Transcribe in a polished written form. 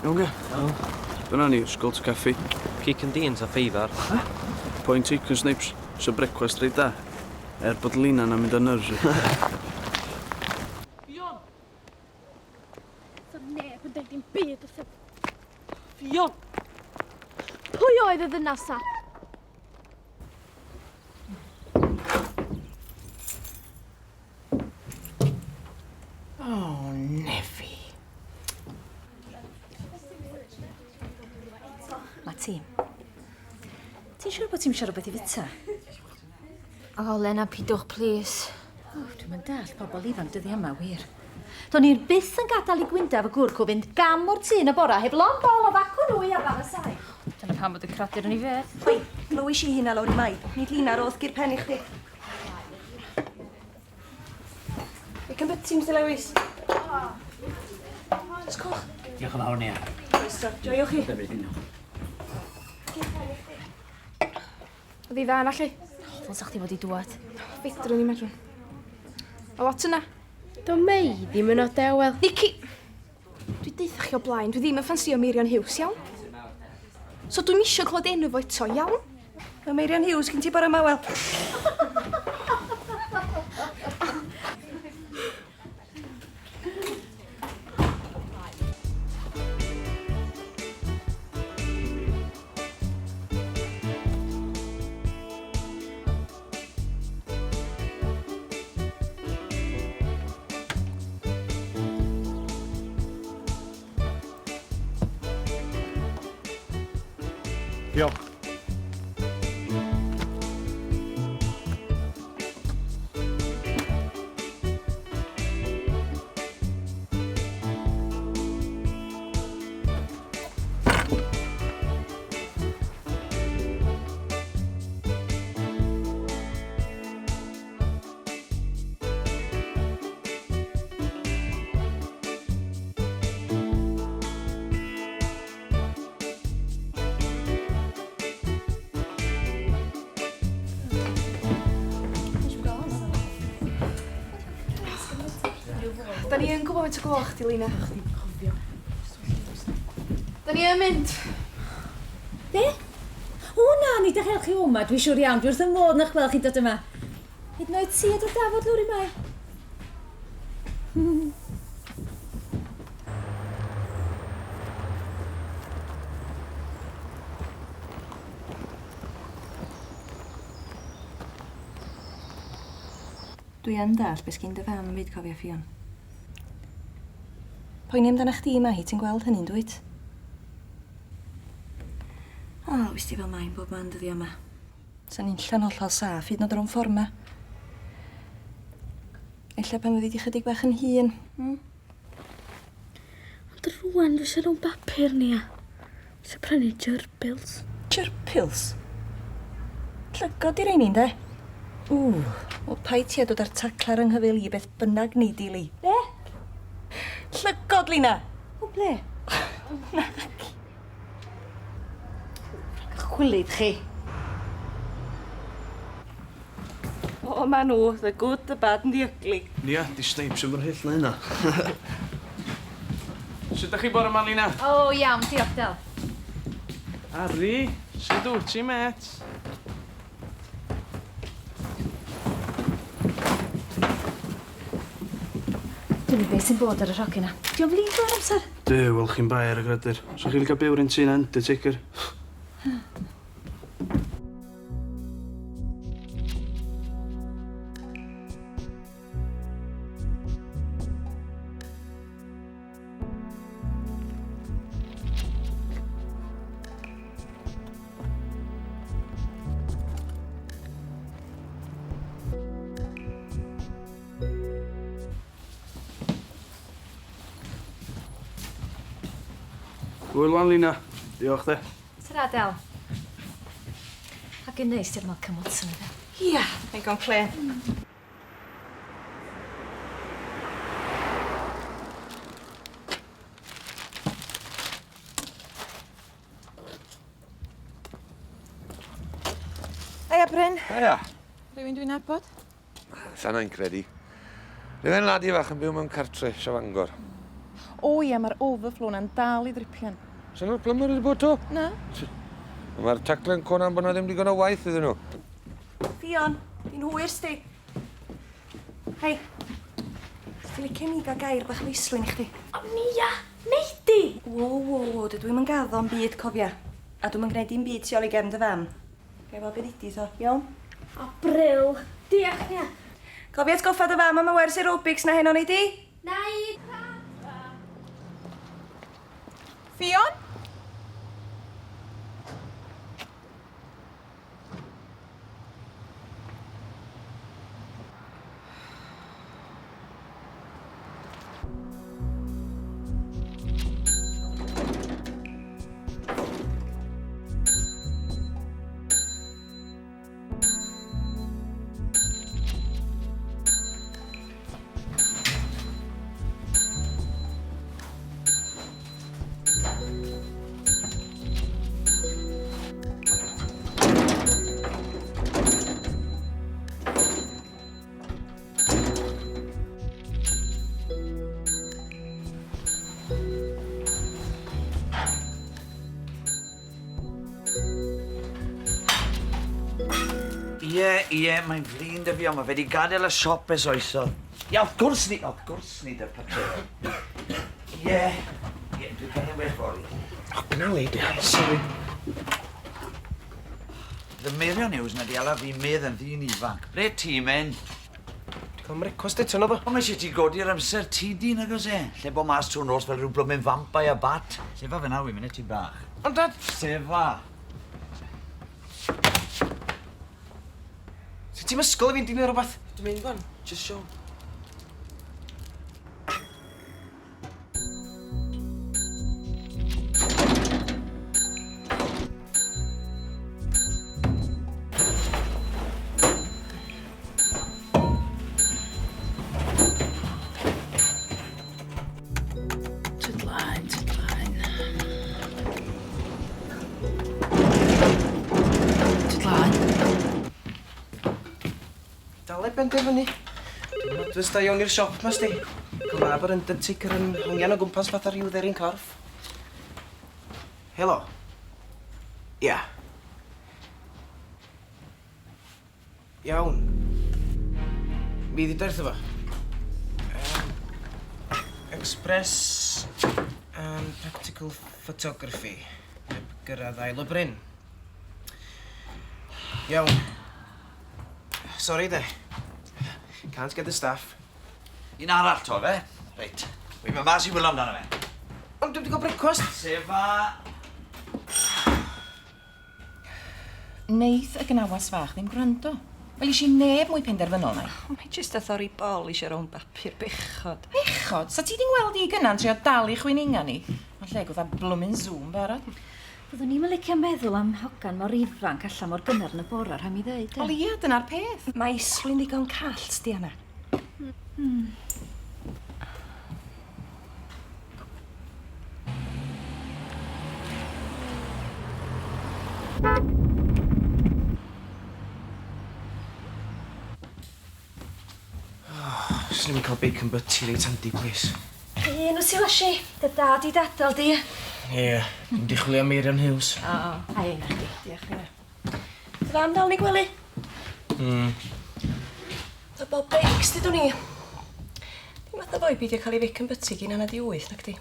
Iawn ge? Iawn. Dyna ni, ysgol to caffi. Cic and beans a ffeifar. Point chicken snips. So brecwast reit da. Er bod Lina na'n mynd ar nerves fi. Ffion! Sa neb yn deud dim byd wrtho. Ffion! Pwy oedd y ddynas 'na? O, Nefi. Ma ti. Ti'n siŵr bod ti'n siarad rhywbeth i fita? O, Lena, pidwch, plis. O, dwi'n mynd dall pobl ifanc dyddi yma, wir. Do'n i'r byth yn gadael i Gwyndaf y gŵr cw fynd gam o'r tŷ yn y bora heb lond bol o facwn nwy a bara saeth. Dyna pam bod y cradur yn ei fedd. Oi, glywis i hynna lawr i Mai. Nid Lina rodd gur pen i chdi. Fi can bit Mister Lewis. Just coch. Diolch yn fawr, Nia. Croeso. Joiwch chi. Oedd hi dda, nallu? Ddylsa chdi fod i dŵad. Fedrwn i medrwn. O lot yna. Do Mei ddim yn o dewel. Nici! Dwi deutha chi o blaen, dwi ddim yn ffansio Meirion Hughes, iawn? So dwi'm isio clywed enw fo eto, iawn? Mae Meirion Hughes gin ti bore 'ma, wel. Diolch. Da ni yn gwybod faint o gloch di, Lina. Da ni yn mynd. Be? O na, nid ych chi o 'ma, dwi siŵr iawn. Dwi wrth 'y modd yn eich gweld chi'n dod yma. Hyd yn oed ti a dy dafod lawr i Mai. Dwi yn dallt be sgin dy fam 'fyd cofia Ffion. Poeni amdana chdi ma hi, ti'n gweld hynny'n dwyt? O, wst ti fel mae'n bob man dyddia yma. Sa'n unlla'n hollol saff, hyd yn oed rownd ffor 'ma. Ella pan fyddi di chydig bach yn hŷn, hmm? Ond rwan dwi eisiau rhwng bapur ni a eisiau prynu gerbils. Gerbils? Llygod di reini, ynde? Ww, wel paid ti a dod â'r taclar yng nghyfeil i beth bynnag nei di, Li. Be? Llygod, Lina! O ble? Naci. Chwilydd chi. O, ma nhw, the good, the bad and the ugly. Nia, di Snipes ddim mor hyll na hynna. Sut dach chi bore 'ma, Lina? O, iawn, diolch, Del. Ari, sut wyt ti, mêt? Dwi'n mynd beth sy'n bod ar yr hogyn 'na. Di o'n flin drwy'r amser? Duw, wel chi'n bai ar y gradur. Sa chi'n licio byw 'r un tŷ 'na Undertaker? Hwyl wan, Lina. Diolch de. Tara, Del. Hogyn neis di'r Malcolm Watson yna. Ia, ddigon clên. Heia Bryn. Heia. Rhywun dwi'n nabod? Sa na'n credu. Rhyw hen ladi fach yn byw mewn cartre, sio Fangor. O ia, mae'r overflow na'n dal i ddripian. Sa'n nhw'r plymor wedi bod to? Na. Mae'r tacle'n conan bod na ddim digon o waith iddyn nhw. Ffion, fi'n hwyr sti. Hei, ti'n licio mi gael gair bach o Islwyn i chdi? O, Nia, nei di! Wo, wo, wo, dydw i'm yn gaddo am byd, cofia. A dwi'm yn gwneud dim byd tu ôl i gefn dy fam. Ga i weld be ddudi tho, iawn? O, bril. Diolch, Nia. Cofia atgoffa dy fam am y wers aerobics na heno nei di? Na i. Ffion? Ie, ie, mae'n flin 'da fi, ond ma' fe 'di gadael y siop ers oesodd. Ie, wrth gwrs ni, wrth gwrs ni 'da papur. Ie, ie, dwi'n cael well fory. O, gna di. Sorry. The Meirion Hughes na di ala fi medd yn ddyn ifanc. Ble ti'n mynd? Di cael mrecwast eto na ddo. Ond mae eisiau ti godi'r amser ti di, nag oes e? Lle bo mas trwy'r nos fel rhyw blwmyn vampire bat. Sefa fyna, wi'n mynd ti bach. Ond dad... Sefa. Sut ti'n ysgol i fi'n dilyn rhywbeth? Dwi'n mynd gwan, just show. Tydlaen, tydlaen. Tydlaen. Dal e benderfynu. Dwi'n nodwys da iawn i'r siop ma, sti. Gwlad o'r Undertaker yn hongian o gwmpas fatha rhyw dderyn corff. Helo. Ia. Iawn. Mi ddeuda wrtho fo. Express and Practical Photography. Heb gyrraedd ail o Bryn. Iawn. Sorry de. Can't get the staff. Un arall to, fe? Reit. Wi'n mynd mas i wylo amdano fe. Ond dwi wedi cael brecwast. Sefa. Neith y gnawas fach ddim gwrando. Welis i neb mwy penderfynol na i. Mae jyst a thorri bol eisiau rownd bapur bechod. Bechod? Sa ti di'n gweld i gynna'n trio dal i chwininga ni? Mae'n lle gwtha blwmyn Zoom barod. Byddwn ni'n licio meddwl am hogan mor ifanc allan mor gynnar yn y bora, rhaid mi ddeud. Wel ia, dyna'r peth. Mae Islwyn ddigon call, di Anna. Swn i'n cael bacon butty reit handi, please. Un wyt ti wasi, dy dad i dadal di. Ie, dwi'n di chwilio am Meirion Hughes. O, a un chdi. Diolch, Rina. Dy fam dal yn ei gwely? Ta Bob Bakes, dydw ni. Dim fath o foi beidio cael ei bacon butty gyn anad i wyth, nac di?